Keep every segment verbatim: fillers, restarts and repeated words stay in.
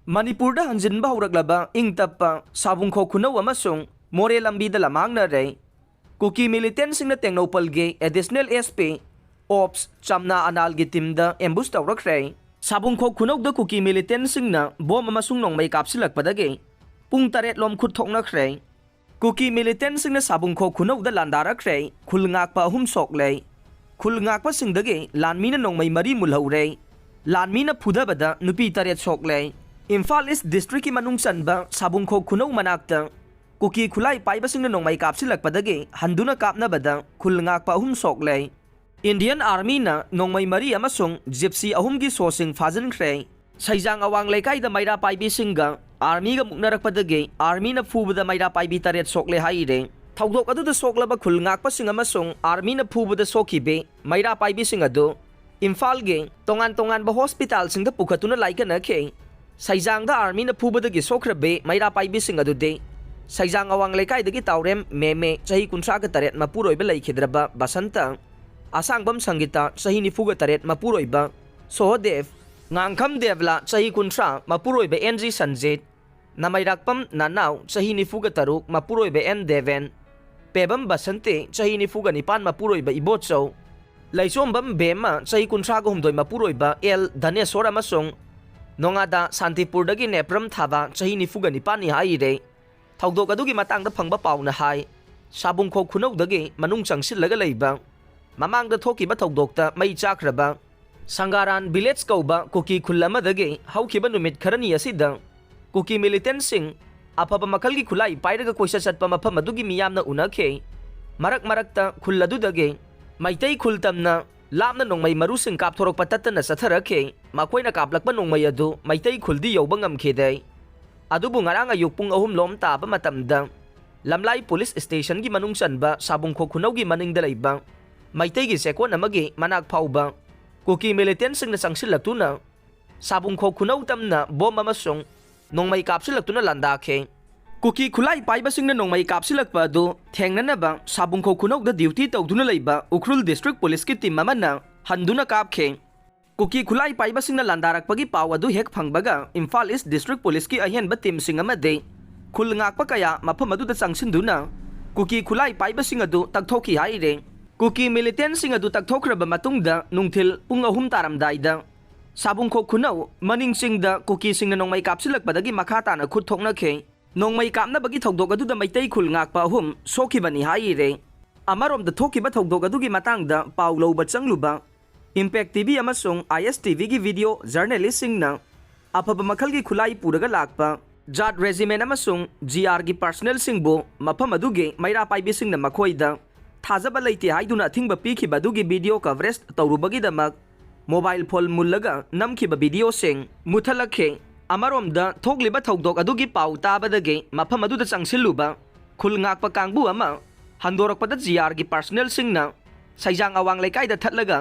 ꯃꯅꯤꯄꯨꯔꯗ ꯍꯟꯖꯤꯟꯕ ꯍꯧꯔꯛꯂꯕ ꯏꯪ ꯇꯞꯄ ꯁꯥꯕꯨꯡꯈꯣꯛ ꯈꯨꯅꯧ ꯑꯃꯁꯨꯡ ꯃꯣꯔꯦ ꯂꯝꯕꯤꯗ ꯂꯝꯃꯥꯡꯅꯔꯦ꯫ ꯀꯨꯀꯤ ꯃꯤꯂꯤꯇꯦꯟꯁꯤꯡꯅ ꯇꯦꯡꯅꯧꯄꯜꯒꯤ ꯑꯦꯗꯤꯁꯅꯦꯜ ꯑꯦꯁ ꯄꯤ ꯑꯣꯞꯁ ꯆꯝꯅꯥ ꯑꯅꯥꯜꯒꯤ ꯇꯤꯝꯗ ꯑꯦꯝꯕꯨꯁ ꯇꯧꯔꯛꯈ꯭ꯔꯦ꯫ ꯁꯥꯕꯨꯡꯈꯣꯛ ꯈꯨꯅꯧꯗ ꯀꯨꯀꯤ ꯃꯤꯂꯤꯇꯦꯟꯁꯤꯡꯅ ꯕꯣꯝ ꯑꯃꯁꯨꯡ ꯅꯣꯡꯃꯩ ꯀꯥꯞꯁꯤꯜꯂꯛꯄꯗꯒꯤ ꯄꯨꯡ ꯇꯔꯦꯠ ꯂꯣꯝ ꯈꯨꯠ ꯊꯣꯛꯅꯈ꯭ꯔꯦ꯫ ꯀꯨꯀꯤ ꯃꯤꯂꯤꯇꯦꯟꯁꯤꯡꯅ ꯁꯥꯕꯨꯡꯈꯣꯛ ꯈꯨꯅꯧꯗ ꯂꯥꯟꯗꯥꯔꯛꯈ꯭ꯔꯦ꯫ ꯈꯨꯜ ꯉꯥꯛꯄ ꯑꯍꯨꯝ ꯁꯣꯛꯂꯦ꯫ ꯈꯨꯜ ꯉꯥꯛꯄꯁꯤꯡꯗꯒꯤ ꯂꯥꯟꯃꯤꯅ ꯅꯣꯡꯃꯩ ꯃꯔꯤ ꯃꯨꯜꯍꯧꯔꯦ꯫ ꯂꯥꯟꯃꯤꯅ ꯐꯨꯗꯕꯗ ꯅꯨꯄꯤ ꯇꯔꯦꯠ ꯁꯣꯛꯂꯦ꯫ ꯏꯝꯐꯥꯜ ꯏꯁ ꯗꯤꯁꯇ꯭ꯔꯤꯛꯀꯤ ꯃꯅꯨꯡ ꯆꯟꯕ ꯁꯥꯕꯨꯡꯈꯣꯛ ꯈꯨꯅꯧ ꯃꯅꯥꯛꯇ ꯀꯨꯀꯤ ꯈꯨꯠꯂꯥꯏ ꯄꯥꯏꯕꯁꯤꯡꯅ ꯅꯣꯡꯃꯩ ꯀꯥꯞꯁꯤꯜꯂꯛꯄꯗꯒꯤ ꯍꯟꯗꯨꯅ ꯀꯥꯞꯅꯕꯗ ꯈꯨꯜ ꯉꯥꯛꯄ ꯑꯍꯨꯝ ꯁꯣꯛꯂꯦ꯫ ꯏꯟꯗꯤꯌꯟ ꯑꯥꯔꯃꯤꯅ ꯅꯣꯡꯃꯩ ꯃꯔꯤ ꯑꯃꯁꯨꯡ ꯖꯤꯞꯁꯤ ꯑꯍꯨꯝꯒꯤ ꯁꯣꯁꯤꯡ ꯐꯥꯖꯤꯟꯈ꯭ꯔꯦ꯫ ꯁꯩꯖꯥꯡ ꯑꯋꯥꯡ ꯂꯩꯀꯥꯏꯗ ꯃꯩꯔꯥ ꯄꯥꯏꯕꯤꯁꯤꯡꯒ ꯑꯥꯔꯃꯤꯒ ꯃꯨꯛꯅꯔꯛꯄꯗꯒꯤ ꯑꯥꯔꯃꯤꯅ ꯐꯨꯕꯗ ꯃꯩꯔꯥ ꯄꯥꯏꯕꯤ ꯇꯔꯦꯠ ꯁꯣꯛꯂꯦ ꯍꯥꯏꯔꯦ꯫ ꯊꯧꯗꯣꯛ ꯑꯗꯨꯗ ꯁꯣꯛꯂꯕ ꯈꯨꯜ ꯉꯥꯛꯄꯁꯤꯡ ꯑꯃꯁꯨꯡ ꯑꯥꯔꯃꯤꯅ ꯐꯨꯕꯗ ꯁꯣꯛꯈꯤꯕꯤ ꯃꯩꯔꯥ ꯄꯥꯏꯕꯤꯁꯤꯡ ꯑꯗꯨ ꯏꯝꯐꯥꯜꯒꯤ ꯇꯣꯉꯥꯟ ꯇꯣꯉꯥꯟꯕ ꯍꯣꯁꯄꯤꯇꯥꯜꯁꯤꯡꯗ ꯄꯨꯈꯠꯇꯨꯅ ꯂꯥꯏꯀꯠꯅꯈꯤ꯫ ꯁꯩꯖꯥꯡꯗ ꯑꯥꯔꯃꯤꯅ ꯐꯨꯕꯗꯒꯤ ꯁꯣꯛꯈ꯭ꯔꯕꯤ ꯃꯩꯔꯥ ꯄꯥꯏꯕꯤꯁꯤꯡ ꯑꯗꯨꯗꯤ ꯁꯩꯖꯥꯡ ꯑꯋꯥꯡ ꯂꯩꯀꯥꯏꯗꯒꯤ ꯇꯥꯎꯔꯦꯝ ꯃꯦꯃꯦ, ꯆꯍꯤ ꯀꯨꯟꯊ꯭ꯔꯥꯒ ꯇꯔꯦꯠ, ꯃꯄꯨꯔꯣꯏꯕ ꯂꯩꯈꯤꯗ꯭ꯔꯕ ꯕꯁꯟꯇ, ꯑꯁꯥꯡꯕꯝ ꯁꯪꯒꯤꯇꯥ, ꯆꯍꯤ ꯅꯤꯐꯨꯒ ꯇꯔꯦꯠ, ꯃꯄꯨꯔꯣꯏꯕ ꯁꯣꯍꯗꯦꯕ, ꯉꯥꯡꯈꯝ ꯗꯦꯕꯂꯥ, ꯆꯍꯤ ꯀꯨꯟꯊ꯭ꯔꯥ, ꯃꯄꯨꯔꯣꯏꯕ ꯑꯦꯟ ꯖꯤ ꯁꯟꯖꯤꯠ, ꯅꯃꯩꯔꯥꯛꯄꯝ ꯅꯅꯥꯎ, ꯆꯍꯤ ꯅꯤꯐꯨꯒ ꯇꯔꯨꯛ, ꯃꯄꯨꯔꯣꯏꯕ ꯑꯦꯟ ꯗꯦꯕꯦꯟ, ꯄꯦꯕꯝ ꯕꯁꯟꯇꯤ, ꯆꯍꯤ ꯅꯤꯐꯨꯒ ꯅꯤꯄꯥꯟ, ꯃꯄꯨꯔꯣꯏꯕ ꯏꯕꯣꯆꯧ, ꯂꯩꯆꯣꯝꯕꯝ ꯕꯦꯝꯃ, ꯆꯍꯤ ꯀꯨꯟꯊ꯭ꯔꯥꯒ ꯍꯨꯝꯗꯣꯏ, ꯃꯄꯨꯔꯣꯏꯕ ꯑꯦꯜ ꯙꯅꯦꯁꯣꯔ ꯑꯃꯁꯨꯡ ꯅꯣꯉꯥꯗ ꯁꯥꯟꯇꯤꯄꯨꯔꯗꯒꯤ ꯅꯦꯄ꯭ꯔꯝ ꯊꯥꯕ, ꯆꯍꯤ ꯅꯤꯐꯨꯒ ꯅꯤꯄꯥꯟꯅꯤ ꯍꯥꯏꯔꯦ꯫ ꯊꯧꯗꯣꯛ ꯑꯗꯨꯒꯤ ꯃꯇꯥꯡꯗ ꯐꯪꯕ ꯄꯥꯎꯅ ꯍꯥꯏ, ꯁꯥꯕꯨꯡꯈꯣꯛ ꯈꯨꯅꯧꯗꯒꯤ ꯃꯅꯨꯡ ꯆꯪꯁꯤꯜꯂꯒ ꯂꯩꯕ ꯃꯃꯥꯡꯗ ꯊꯣꯛꯈꯤꯕ ꯊꯧꯗꯣꯛꯇ ꯃꯩ ꯆꯥꯛꯈ꯭ꯔꯕ ꯁꯪꯒꯥꯔꯥꯟ ꯚꯤꯂꯦꯖ ꯀꯧꯕ ꯀꯨꯀꯤ ꯈꯨꯜ ꯑꯃꯗꯒꯤ ꯍꯧꯈꯤꯕ ꯅꯨꯃꯤꯠ ꯈꯔꯅꯤ ꯑꯁꯤꯗ ꯀꯨꯀꯤ ꯃꯤꯂꯤꯇꯦꯟꯁꯤꯡ ꯑꯐꯕ ꯃꯈꯜꯒꯤ ꯈꯨꯠꯂꯥꯏ ꯄꯥꯏꯔꯒ ꯀꯣꯏꯆꯠ ꯆꯠꯄ ꯃꯐꯝ ꯑꯗꯨꯒꯤ ꯃꯤꯌꯥꯝꯅ ꯎꯅꯈꯤ꯫ ꯃꯔꯛ ꯃꯔꯛꯇ ꯈꯨꯜ ꯑꯗꯨꯗꯒꯤ ꯃꯩꯇꯩ ꯈꯨꯜ ꯇꯝꯅ ꯂꯥꯞꯅ ꯅꯣꯡꯃꯩ ꯃꯔꯨꯁꯤꯡ ꯀꯥꯞꯊꯣꯔꯛꯄ ꯇꯠꯇꯅ ꯆꯠꯊꯔꯛꯈꯤ꯫ ꯃꯈꯣꯏꯅ ꯀꯥꯞꯂꯛꯄ ꯅꯣꯡꯃꯩ ꯑꯗꯨ ꯃꯩꯇꯩ ꯈꯨꯜꯗꯤ ꯌꯧꯕ ꯉꯝꯈꯤꯗꯦ꯫ ꯑꯗꯨꯕꯨ ꯉꯔꯥꯡ ꯑꯌꯨꯛ ꯄꯨꯡ ꯑꯍꯨꯝ ꯂꯣꯝ ꯇꯥꯕ ꯃꯇꯝꯗ ꯂꯝꯂꯥꯏ ꯄꯨꯂꯤꯁ ꯁ꯭ꯇꯦꯁꯟꯒꯤ ꯃꯅꯨꯡ ꯆꯟꯕ ꯁꯥꯕꯨꯡꯈꯣꯛ ꯈꯨꯅꯧꯒꯤ ꯃꯅꯤꯡꯗ ꯂꯩꯕ ꯃꯩꯇꯩꯒꯤ ꯆꯦꯛꯀꯣꯟ ꯑꯃꯒꯤ ꯃꯅꯥꯛ ꯐꯥꯎꯕ ꯀꯨꯀꯤ ꯃꯤꯂꯤꯇꯦꯟꯁꯤꯡꯅ ꯆꯪꯁꯤꯜꯂꯛꯇꯨꯅ ꯁꯥꯕꯨꯡꯈꯣꯛ ꯈꯨꯅꯧ ꯇꯝꯅ ꯕꯣꯝ ꯑꯃꯁꯨꯡ ꯅꯣꯡꯃꯩ ꯀꯥꯞꯁꯤꯜꯂꯛꯇꯨꯅ ꯂꯥꯟꯗꯥꯈꯤ꯫ ꯀꯨꯀꯤ ꯈꯨꯠꯂꯥꯏ ꯄꯥꯏꯕꯁꯤꯡꯅ ꯅꯣꯡꯃꯩ ꯀꯥꯞꯁꯤꯜꯂꯛꯄ ꯑꯗꯨ ꯊꯦꯡꯅꯅꯕ ꯁꯥꯕꯨꯡꯈꯣꯛ ꯈꯨꯅꯧꯗ ꯗ꯭ꯌꯨꯇꯤ ꯇꯧꯗꯨꯅ ꯂꯩꯕ ꯎꯈ꯭ꯔꯨꯜ ꯗꯤꯁꯇ꯭ꯔꯤꯛ ꯄꯨꯂꯤꯁꯀꯤ ꯇꯤꯝ ꯑꯃꯅ ꯍꯟꯗꯨꯅ ꯀꯥꯞꯈꯤ꯫ ꯀꯨꯀꯤ ꯈꯨꯠꯂꯥꯏ ꯄꯥꯏꯕꯁꯤꯡꯅ ꯂꯥꯟꯗꯥꯔꯛꯄꯒꯤ ꯄꯥꯎ ꯑꯗꯨ ꯍꯦꯛ ꯐꯪꯕꯒ ꯏꯝꯐꯥꯜ ꯏꯁ ꯗꯤꯁꯇ꯭ꯔꯤꯛ ꯄꯨꯂꯤꯁꯀꯤ ꯑꯍꯦꯟꯕ ꯇꯤꯝꯁꯤꯡ ꯑꯃꯗꯤ ꯈꯨꯜ ꯉꯥꯛꯄ ꯀꯌꯥ ꯃꯐꯝ ꯑꯗꯨꯗ ꯆꯪꯁꯤꯟꯗꯨꯅ ꯀꯨꯀꯤ ꯈꯨꯠꯂꯥꯏ ꯄꯥꯏꯕꯁꯤꯡ ꯑꯗꯨ ꯇꯛꯊꯣꯛꯈꯤ ꯍꯥꯏꯔꯦ꯫ ꯀꯨꯀꯤ ꯃꯤꯂꯤꯇꯦꯟꯁꯤꯡ ꯑꯗꯨ ꯇꯛꯊꯣꯛꯈ꯭ꯔꯕ ꯃꯇꯨꯡꯗ ꯅꯨꯡꯊꯤꯜ ꯄꯨꯡ ꯑꯍꯨꯝ ꯇꯥꯔꯝꯗꯥꯏꯗ ꯁꯥꯕꯨꯡꯈꯣꯛ ꯈꯨꯅꯧ ꯃꯅꯤꯡ ꯆꯤꯡꯗ ꯀꯨꯀꯤꯁꯤꯡꯅ ꯅꯣꯡꯃꯩ ꯀꯥꯞꯁꯤꯜꯂꯛꯄꯗꯒꯤ ꯃꯈꯥ ꯇꯥꯅ ꯈꯨꯠ ꯊꯣꯛꯅꯈꯤ꯫ ꯅꯣꯡꯃꯩ ꯀꯥꯞꯅꯕꯒꯤ ꯊꯧꯗꯣꯛ ꯑꯗꯨꯗ ꯃꯩꯇꯩ ꯈꯨꯜ ꯉꯥꯛꯄ ꯑꯍꯨꯝ ꯁꯣꯛꯈꯤꯕꯅꯤ ꯍꯥꯏꯔꯦ꯫ ꯑꯃꯔꯣꯝꯗ ꯊꯣꯛꯈꯤꯕ ꯊꯧꯗꯣꯛ ꯑꯗꯨꯒꯤ ꯃꯇꯥꯡꯗ ꯄꯥꯎ ꯂꯧꯕ ꯆꯪꯂꯨꯕ ꯏꯝꯄꯦꯛ ꯇꯤ ꯚꯤ ꯑꯃꯁꯨꯡ ꯑꯥꯏ ꯑꯦꯁ ꯇꯤ ꯚꯤꯒꯤ ꯚꯤꯗꯤꯑꯣ ꯖꯔꯅꯦꯂꯤꯁꯁꯤꯡꯅ ꯑꯐꯕ ꯃꯈꯜꯒꯤ ꯈꯨꯠꯂꯥꯏ ꯄꯨꯔꯒ ꯂꯥꯛꯄ ꯖꯥꯠ ꯔꯦꯖꯤꯃꯦꯟ ꯑꯃꯁꯨꯡ ꯖꯤ ꯑꯥꯔꯒꯤ ꯄꯥꯔꯁꯅꯦꯜꯁꯤꯡꯕꯨ ꯃꯐꯝ ꯑꯗꯨꯒꯤ ꯃꯩꯔꯥ ꯄꯥꯏꯕꯤꯁꯤꯡꯅ ꯃꯈꯣꯏꯗ ꯊꯥꯖꯕ ꯂꯩꯇꯦ ꯍꯥꯏꯗꯨꯅ ꯑꯊꯤꯡꯕ ꯄꯤꯈꯤꯕ ꯑꯗꯨꯒꯤ ꯚꯤꯗꯤꯑꯣ ꯀꯚꯔꯦꯖ ꯇꯧꯔꯨꯕꯒꯤꯗꯃꯛ ꯃꯣꯕꯥꯏꯜ ꯐꯣꯟ ꯃꯨꯜꯂꯒ ꯅꯝꯈꯤꯕ ꯚꯤꯗꯤꯑꯣꯁꯤꯡ ꯃꯨꯊꯠꯂꯛꯈꯤ꯫ ꯑꯃꯔꯣꯝꯗ ꯊꯣꯛꯂꯤꯕ ꯊꯧꯗꯣꯛ ꯑꯗꯨꯒꯤ ꯄꯥꯎ ꯇꯥꯕꯗꯒꯤ ꯃꯐꯝ ꯑꯗꯨꯗ ꯆꯪꯁꯤꯜꯂꯨꯕ ꯈꯨꯜ ꯉꯥꯛꯄ ꯀꯥꯡꯕꯨ ꯑꯃ ꯍꯟꯗꯣꯔꯛꯄꯗ ꯖꯤ ꯑꯥꯔꯒꯤ ꯄꯥꯔꯁꯅꯦꯜꯁꯤꯡꯅ ꯁꯩꯖꯥꯡ ꯑꯋꯥꯡ ꯂꯩꯀꯥꯏꯗ ꯊꯠꯂꯒ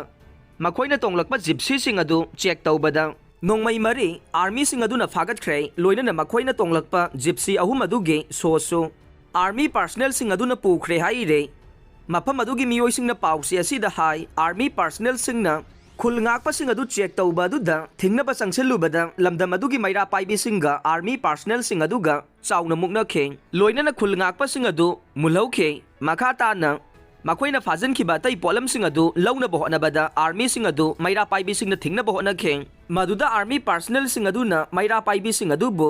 ꯃꯈꯣꯏꯅ ꯇꯣꯡꯂꯛꯄ ꯖꯤꯞꯁꯤꯁꯤꯡ ꯑꯗꯨ ꯆꯦꯛ ꯇꯧꯕꯗ ꯅꯣꯡꯃꯩ ꯃꯔꯤ ꯑꯥꯔꯃꯤꯁꯤꯡ ꯑꯗꯨꯅ ꯐꯥꯒꯠꯈ꯭ꯔꯦ꯫ ꯂꯣꯏꯅꯅ ꯃꯈꯣꯏꯅ ꯇꯣꯡꯂꯛꯄ ꯖꯤꯞꯁꯤ ꯑꯍꯨꯝ ꯑꯗꯨꯒꯤ ꯁꯣꯁꯨ ꯑꯥꯔꯃꯤ ꯄꯥꯔꯁꯅꯦꯜꯁꯤꯡ ꯑꯗꯨꯅ ꯄꯨꯈ꯭ꯔꯦ ꯍꯥꯏꯔꯦ꯫ ꯃꯐꯝ ꯑꯗꯨꯒꯤ ꯃꯤꯑꯣꯏꯁꯤꯡꯅ ꯄꯥꯎꯆꯦ ꯑꯁꯤꯗ ꯍꯥꯏ, ꯑꯥꯔꯃꯤ ꯄꯥꯔꯁꯅꯦꯜꯁꯤꯡꯅ ꯈꯨꯜ ꯉꯥꯛꯄꯁꯤꯡ ꯑꯗꯨ ꯆꯦꯛ ꯇꯧꯕ ꯑꯗꯨꯗ ꯊꯤꯡꯅꯕ ꯆꯪꯁꯤꯜꯂꯨꯕꯗ ꯂꯝꯗꯝ ꯑꯗꯨꯒꯤ ꯃꯩꯔꯥ ꯄꯥꯏꯕꯤꯁꯤꯡꯒ ꯑꯥꯔꯃꯤ ꯄꯥꯔꯁꯅꯦꯜꯁꯤꯡ ꯑꯗꯨꯒ ꯆꯥꯎꯅ ꯃꯨꯛꯅꯈꯤ꯫ ꯂꯣꯏꯅꯅ ꯈꯨꯜ ꯉꯥꯛꯄꯁꯤꯡ ꯑꯗꯨ ꯃꯨꯜꯍꯧꯈꯤ꯫ ꯃꯈꯥ ꯇꯥꯅ ꯃꯈꯣꯏꯅ ꯐꯥꯖꯤꯟꯈꯤꯕ ꯑꯇꯩ ꯄꯣꯠꯂꯝꯁꯤꯡ ꯑꯗꯨ ꯂꯧꯅꯕ ꯍꯣꯠꯅꯕꯗ ꯑꯥꯔꯃꯤꯁꯤꯡ ꯑꯗꯨ ꯃꯩꯔꯥ ꯄꯥꯏꯕꯤꯁꯤꯡꯅ ꯊꯤꯡꯅꯕ ꯍꯣꯠꯅꯈꯤ꯫ ꯃꯗꯨꯗ ꯑꯥꯔꯃꯤ ꯄꯥꯔꯁꯅꯦꯜꯁꯤꯡ ꯑꯗꯨꯅ ꯃꯩꯔꯥ ꯄꯥꯏꯕꯤꯁꯤꯡ ꯑꯗꯨꯕꯨ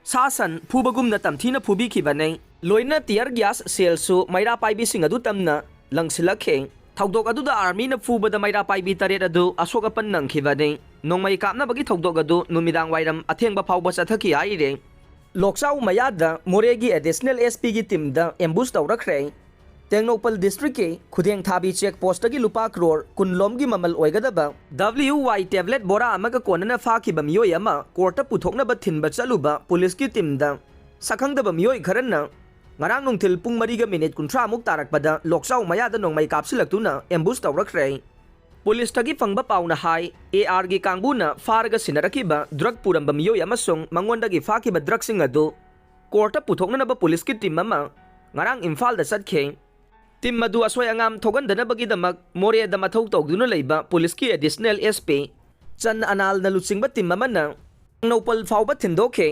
ꯁꯥ ꯁꯟ ꯐꯨꯕꯒꯨꯝꯅ ꯇꯝꯊꯤꯅ ꯐꯨꯕꯤꯈꯤꯕꯅꯤ꯫ ꯂꯣꯏꯅꯅ ꯇꯤꯌꯔ ꯒ꯭ꯌꯥꯁ ꯁꯦꯜꯁꯨ ꯃꯩꯔꯥ ꯄꯥꯏꯕꯤꯁꯤꯡ ꯑꯗꯨ ꯇꯝꯅ ꯂꯪꯁꯤꯜꯂꯛꯈꯤ꯫ ꯊꯧꯗꯣꯛ ꯑꯗꯨꯗ ꯑꯥꯔꯃꯤꯅ ꯐꯨꯕꯗ ꯃꯩꯔꯥ ꯄꯥꯏꯕꯤ ꯇꯔꯦꯠ ꯑꯗꯨ ꯑꯁꯣꯛ ꯑꯄꯟ ꯅꯪꯈꯤꯕꯅꯤ꯫ ꯅꯣꯡꯃꯩ ꯀꯥꯞꯅꯕꯒꯤ ꯊꯧꯗꯣꯛ ꯑꯗꯨ ꯅꯨꯃꯤꯗꯥꯡ ꯋꯥꯏꯔꯝ ꯑꯊꯦꯡꯕ ꯐꯥꯎꯕ ꯆꯠꯊꯈꯤ ꯍꯥꯏꯔꯤ꯫ ꯂꯣꯛꯆꯥꯎ ꯃꯌꯥꯗ ꯃꯣꯔꯦꯒꯤ ꯑꯦꯗꯤꯁꯅꯦꯜ ꯑꯦꯁ ꯄꯤꯒꯤ ꯇꯤꯝꯗ ꯑꯦꯝꯕꯨꯁ ꯇꯧꯔꯛꯈ꯭ꯔꯦ꯫ ꯇꯦꯡꯅꯧꯄꯜ ꯗꯤꯁꯇ꯭ꯔꯤꯛꯀꯤ ꯈꯨꯗꯦꯡꯊꯥꯕꯤ ꯆꯦꯛ ꯄꯣꯁꯇꯒꯤ ꯂꯨꯄꯥ ꯀ꯭ꯔꯣꯔ ꯀꯨꯟ ꯂꯣꯝꯒꯤ ꯃꯃꯜ ꯑꯣꯏꯒꯗꯕ ꯗꯕ꯭ꯂꯤꯌꯨ ꯋꯥꯏ ꯇꯦꯕ꯭ꯂꯦꯠ ꯕꯣꯔꯥ ꯑꯃꯒ ꯀꯣꯟꯅꯅ ꯐꯥꯈꯤꯕ ꯃꯤꯑꯣꯏ ꯑꯃ ꯀꯣꯔꯠꯇ ꯄꯨꯊꯣꯛꯅꯕ ꯊꯤꯟꯕ ꯆꯠꯂꯨꯕ ꯄꯨꯂꯤꯁꯀꯤ ꯇꯤꯝꯗ ꯁꯛꯈꯪꯗꯕ ꯃꯤꯑꯣꯏ ꯈꯔꯅ ꯉꯔꯥꯡ ꯅꯨꯡꯊꯤꯜ ꯄꯨꯡ ꯃꯔꯤꯒ ꯃꯤꯅꯤꯠ ꯀꯨꯟꯊ꯭ꯔꯥ ꯃꯨꯛ ꯇꯥꯔꯛꯄꯗ ꯂꯣꯛꯆꯥꯎ ꯃꯌꯥꯗ ꯅꯣꯡꯃꯩ ꯀꯥꯞꯁꯤꯜꯂꯛꯇꯨꯅ ꯑꯦꯝꯕꯨꯁ ꯇꯧꯔꯛꯈ꯭ꯔꯦ꯫ ꯄꯨꯂꯤꯁꯇꯒꯤ ꯐꯪꯕ ꯄꯥꯎꯅ ꯍꯥꯏ, ꯑꯦ ꯑꯥꯔꯒꯤ ꯀꯥꯡꯕꯨꯅ ꯐꯥꯔꯒ ꯁꯤꯟꯅꯔꯛꯈꯤꯕ ꯗ꯭ꯔꯒ ꯄꯨꯔꯝꯕ ꯃꯤꯑꯣꯏ ꯑꯃꯁꯨꯡ ꯃꯉꯣꯟꯗꯒꯤ ꯐꯥꯈꯤꯕ ꯗ꯭ꯔꯒꯁꯤꯡ ꯑꯗꯨ ꯀꯣꯔꯠꯇ ꯄꯨꯊꯣꯛꯅꯅꯕ ꯄꯨꯂꯤꯁꯀꯤ ꯇꯤꯝ ꯑꯃ ꯉꯔꯥꯡ ꯏꯝꯐꯥꯜꯗ ꯆꯠꯈꯤ꯫ ꯇꯤꯝ ꯑꯗꯨ ꯑꯁꯣꯏ ꯑꯉꯥꯝ ꯊꯣꯛꯍꯟꯗꯅꯕꯒꯤꯗꯃꯛ ꯃꯣꯔꯦꯗ ꯃꯊꯧ ꯇꯧꯗꯨꯅ ꯂꯩꯕ ꯄꯨꯂꯤꯁꯀꯤ ꯑꯦꯗꯤꯁꯅꯦꯜ ꯑꯦꯁ ꯄꯤ ꯆꯟ ꯑꯅꯥꯜꯅ ꯂꯨꯆꯤꯡꯕ ꯇꯤꯝ ꯑꯃꯅ ꯇꯦꯡꯅꯧꯄꯜ ꯐꯥꯎꯕ ꯊꯤꯟꯗꯣꯛꯈꯤ꯫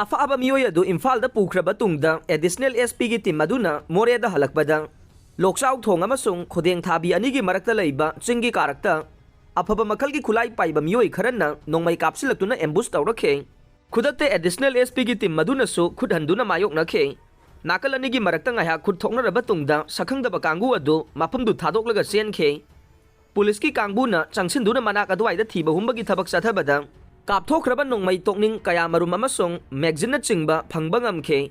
ꯑꯐꯕ ꯃꯤꯑꯣꯏ ꯑꯗꯨ ꯏꯝꯐꯥꯜꯗ ꯄꯨꯈ꯭ꯔꯕ ꯇꯨꯡꯗ ꯑꯦꯗꯤꯁꯅꯦꯜ ꯑꯦꯁ ꯄꯤꯒꯤ ꯇꯤꯝ ꯑꯗꯨꯅ ꯃꯣꯔꯦꯗ ꯍꯜꯂꯛꯄꯗ ꯂꯣꯛꯆꯥꯎ ꯊꯣꯡ ꯑꯃꯁꯨꯡ ꯈꯨꯗꯦꯡ ꯊꯥꯕꯤ ꯑꯅꯤꯒꯤ ꯃꯔꯛꯇ ꯂꯩꯕ ꯆꯤꯡꯒꯤ ꯀꯥꯔꯛꯇ ꯑꯐꯕ ꯃꯈꯜꯒꯤ ꯈꯨꯠꯂꯥꯏ ꯄꯥꯏꯕ ꯃꯤꯑꯣꯏ ꯈꯔꯅ ꯅꯣꯡꯃꯩ ꯀꯥꯞꯁꯤꯜꯂꯛꯇꯨꯅ ꯑꯦꯝꯕꯨꯁ ꯇꯧꯔꯛꯈꯤ꯫ ꯈꯨꯗꯛꯇ ꯑꯦꯗꯤꯁꯅꯦꯜ ꯑꯦꯁ ꯄꯤꯒꯤ ꯇꯤꯝ ꯑꯗꯨꯅꯁꯨ ꯈꯨꯠ ꯍꯟꯗꯨꯅ ꯃꯥꯌꯣꯛꯅꯈꯤ꯫ ꯅꯥꯀꯜ ꯑꯅꯤꯒꯤ ꯃꯔꯛꯇ ꯉꯥꯏꯍꯥꯛ ꯈꯨꯠ ꯊꯣꯛꯅꯔꯕ ꯇꯨꯡꯗ ꯁꯛꯈꯪꯗꯕ ꯀꯥꯡꯕꯨ ꯑꯗꯨ ꯃꯐꯝꯗꯨ ꯊꯥꯗꯣꯛꯂꯒ ꯆꯦꯟꯈꯤ꯫ ꯄꯨꯂꯤꯁꯀꯤ ꯀꯥꯡꯕꯨꯅ ꯆꯪꯁꯤꯟꯗꯨꯅ ꯃꯅꯥꯛ ꯑꯗꯨꯋꯥꯏꯗ ꯊꯤꯕ ꯍꯨꯝꯕꯒꯤ ꯊꯕꯛ ꯆꯠꯊꯕꯗ ꯀꯥꯞꯊꯣꯛꯈ꯭ꯔꯕ ꯅꯣꯡꯃꯩ ꯇꯣꯛꯅꯤꯡ ꯀꯌꯥꯃꯔꯨꯝ ꯑꯃꯁꯨꯡ ꯃꯦꯒꯖꯤꯟꯅꯆꯤꯡꯕ ꯐꯪꯕ ꯉꯝꯈꯤ꯫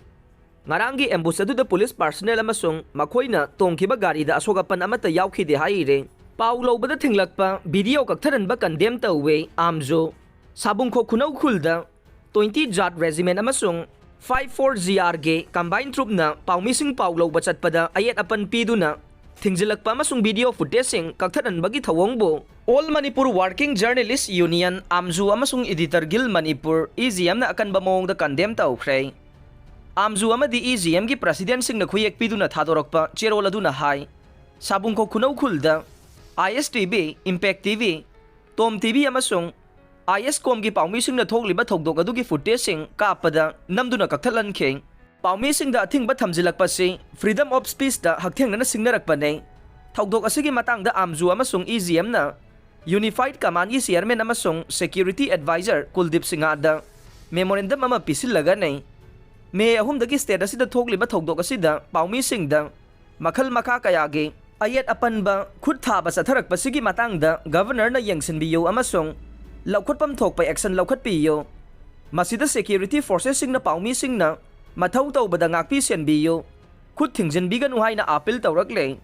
ꯉꯔꯥꯡꯒꯤ ꯑꯦꯝꯕꯨꯁ ꯑꯗꯨꯗ ꯄꯨꯂꯤꯁ ꯄꯥꯔꯁꯅꯦꯜ ꯑꯃꯁꯨꯡ ꯃꯈꯣꯏꯅ ꯇꯣꯡꯈꯤꯕ ꯒꯥꯔꯤꯗ ꯑꯁꯣꯛ ꯑꯄꯟ ꯑꯃꯠꯇ ꯌꯥꯎꯈꯤꯗꯦ ꯍꯥꯏꯔꯤ꯫ ꯄꯥꯎ ꯂꯧꯕꯗ ꯊꯤꯡꯂꯛꯄ ꯚꯤꯗꯤꯑꯣ ꯀꯛꯊꯠꯍꯟꯕ ꯀꯟꯗꯦꯝ ꯇꯧꯋꯦ ꯑꯥꯝꯖꯨ꯫ ꯁꯥꯕꯨꯡꯈꯣꯛ ꯈꯨꯅꯧ ꯈꯨꯜꯗ ꯇ꯭ꯋꯦꯟꯇꯤ ꯖꯥꯠ ꯔꯦꯖꯤꯃꯦꯟ ꯑꯃꯁꯨꯡ ꯐꯥꯏꯚ ꯐꯣꯔ ꯖꯤ ꯑꯥꯔꯒꯤ ꯀꯝꯕꯥꯏꯟ ꯇ꯭ꯔꯨꯞꯅ ꯄꯥꯎꯃꯤꯁꯤꯡ ꯄꯥꯎ ꯂꯧꯕ ꯆꯠꯄꯗ ꯑꯌꯦꯠ ꯑꯄꯟ ꯄꯤꯗꯨꯅ ꯊꯤꯡꯖꯤꯜꯂꯛꯄ ꯑꯃꯁꯨꯡ ꯚꯤꯗꯤꯑꯣ ꯐꯨꯇꯦꯖꯁꯤꯡ ꯀꯛꯊꯠꯍꯟꯕꯒꯤ ꯊꯧꯑꯣꯡꯕꯨ all Manipur working journalists union, AMJU ꯑꯃꯁꯨꯡ editor guild Manipur, E G ꯑꯦꯝꯅ ꯑꯀꯟꯕ ꯃꯑꯣꯡꯗ ꯀꯟꯗꯦꯝ ꯇꯧꯈ꯭ꯔꯦ꯫ ꯑꯥꯝꯖꯨ ꯑꯃꯗꯤ ꯏ ꯖꯤ ꯑꯦꯝꯒꯤ ꯄ꯭ꯔꯁꯤꯗꯦꯟꯠꯁꯤꯡꯅ ꯈꯨꯌꯦꯛ ꯄꯤꯗꯨꯅ ꯊꯥꯗꯣꯔꯛꯄ ꯆꯦꯔꯣꯜ ꯑꯗꯨꯅ ꯍꯥꯏ, ꯁꯥꯕꯨꯡꯈꯣꯛ ꯈꯨꯅꯧ ꯈꯨꯜꯗ I S T V, impact T V, Tom T V ꯑꯃꯁꯨꯡ ꯑꯥꯏ ꯑꯦꯁ ꯀꯣꯝꯒꯤ ꯄꯥꯎꯃꯤꯁꯤꯡꯅ ꯊꯣꯛꯂꯤꯕ ꯊꯧꯗꯣꯛ ꯑꯗꯨꯒꯤ ꯐꯨꯇꯦꯖꯁꯤꯡ ꯀꯥꯞꯄꯗ ꯅꯝꯗꯨꯅ ꯀꯛꯊꯠꯍꯟꯈꯤ꯫ ꯄꯥꯎꯃꯤꯁꯤꯡꯗ ꯑꯊꯤꯡꯕ ꯊꯝꯖꯤꯜꯂꯛꯄꯁꯤ ꯐ꯭ꯔꯤꯗꯝ ꯑꯣꯐ ꯁ꯭ꯄꯤꯆꯇ ꯍꯛꯊꯦꯡꯅꯅ ꯁꯤꯡꯅꯔꯛꯄꯅꯤ꯫ ꯊꯧꯗꯣꯛ ꯑꯁꯤꯒꯤ ꯃꯇꯥꯡꯗ ꯑꯥꯝꯖꯨ ꯑꯃꯁꯨꯡ ꯏ ꯖꯤ ꯑꯦꯝꯅ ꯌꯨꯅꯤꯐꯥꯏꯗ ꯀꯃꯥꯟꯒꯤ ꯆꯤꯌꯔꯃꯦꯟ ꯑꯃꯁꯨꯡ ꯁꯦꯀ꯭ꯌꯨꯔꯤꯇꯤ ꯑꯦꯗꯚꯥꯏꯖꯔ ꯀꯨꯜꯗꯤꯞ ꯁꯤꯡꯍꯗ ꯃꯦꯃꯣꯔꯦꯟꯗꯝ ꯑꯃ ꯄꯤꯁꯤꯜꯂꯒꯅꯤ꯫ ꯃꯦ ꯑꯍꯨꯝꯗꯒꯤ ꯁ꯭ꯇꯦꯠ ꯑꯁꯤꯗ ꯊꯣꯛꯂꯤꯕ ꯊꯧꯗꯣꯛ ꯑꯁꯤꯗ ꯄꯥꯎꯃꯤꯁꯤꯡꯗ ꯃꯈꯜ ꯃꯈꯥ ꯀꯌꯥꯒꯤ ꯑꯌꯦꯠ ꯑꯄꯟꯕ ꯈꯨꯠ ꯊꯥꯕ ꯆꯠꯊꯔꯛꯄꯁꯤꯒꯤ ꯃꯇꯥꯡꯗ ꯒꯚꯔꯅꯔꯅ ꯌꯦꯡꯁꯤꯟꯕꯤꯌꯨ ꯑꯃꯁꯨꯡ ꯂꯧꯈꯠꯐꯝ ꯊꯣꯛꯄ ꯑꯦꯛꯁꯟ ꯂꯧꯈꯠꯄꯤꯌꯨ꯫ ꯃꯁꯤꯗ ꯁꯦꯀ꯭ꯌꯨꯔꯤꯇꯤ ꯐꯣꯔꯁꯦꯁꯁꯤꯡꯅ ꯄꯥꯎꯃꯤꯁꯤꯡꯅ ꯃꯊꯧ ꯇꯧꯕꯗ ꯉꯥꯛꯄꯤ ꯁꯦꯟꯕꯤꯌꯨ, ꯈꯨꯠ ꯊꯤꯡꯖꯤꯟꯕꯤꯒꯅꯨ ꯍꯥꯏꯅ ꯑꯥꯄꯤꯜ ꯇꯧꯔꯛꯂꯦ꯫